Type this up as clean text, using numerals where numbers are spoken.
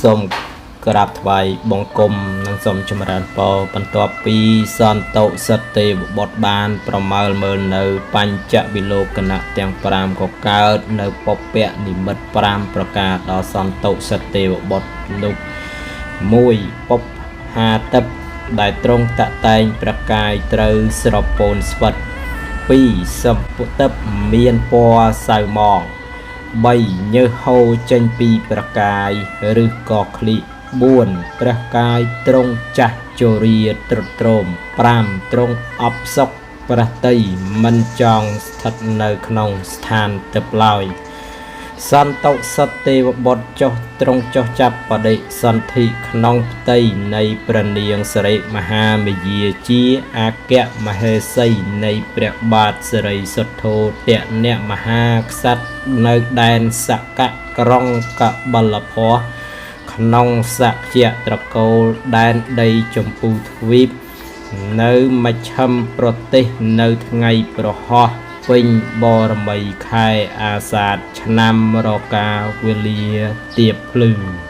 សូមក្រាបថ្វាយបង្គំនិងសូមចម្រើនពរបន្ទាប់ពីសន្តោសិទ្ធទេវបុត្របាន ប្រមើលមើលនៅបញ្ចវិលោកណៈទាំង5ក៏កើតនៅពពកនិមិត្ត5ប្រការដល់សន្តោសិទ្ធទេវបុត្រនោះ1ពពហាទឹកដែលទ្រង់តតែងប្រកាយត្រូវស្រពោនស្វិត2សម្ពុទឹកមានពណ៌សៅម៉ង3ញើសហូរចេញពីប្រកាយឬក៏ក្លិ4ព្រះកាយទ្រង់ចាស់ជរាទ្រុឌទ្រោម5ទ្រង់អបសុកប្រតិយមិនចង់ស្ថិតនៅក្នុងស្ថានទឹកឡើយសន្តោសតទេវបុត្រចុះទ្រង់ចុះចាប់បដិសន្ធិក្នុងផ្ទៃនៃព្រះនាងសិរិមហាមយាជាអគ្គមហេសីនៃព្រះបាទសិរីសុទ្ធោទនមហាក្សត្រនៅដែនសកៈក្រុងកបលភ័សក្នុងសក្យត្រកូលដែនដីចម្ពូទ្វីបនៅមជ្ឈិមប្រទេសនៅថ្ងៃប្រហោះពេញបរមីខែអាសាឍឆ្នាំរកាវេលាទៀបភ្លឺ។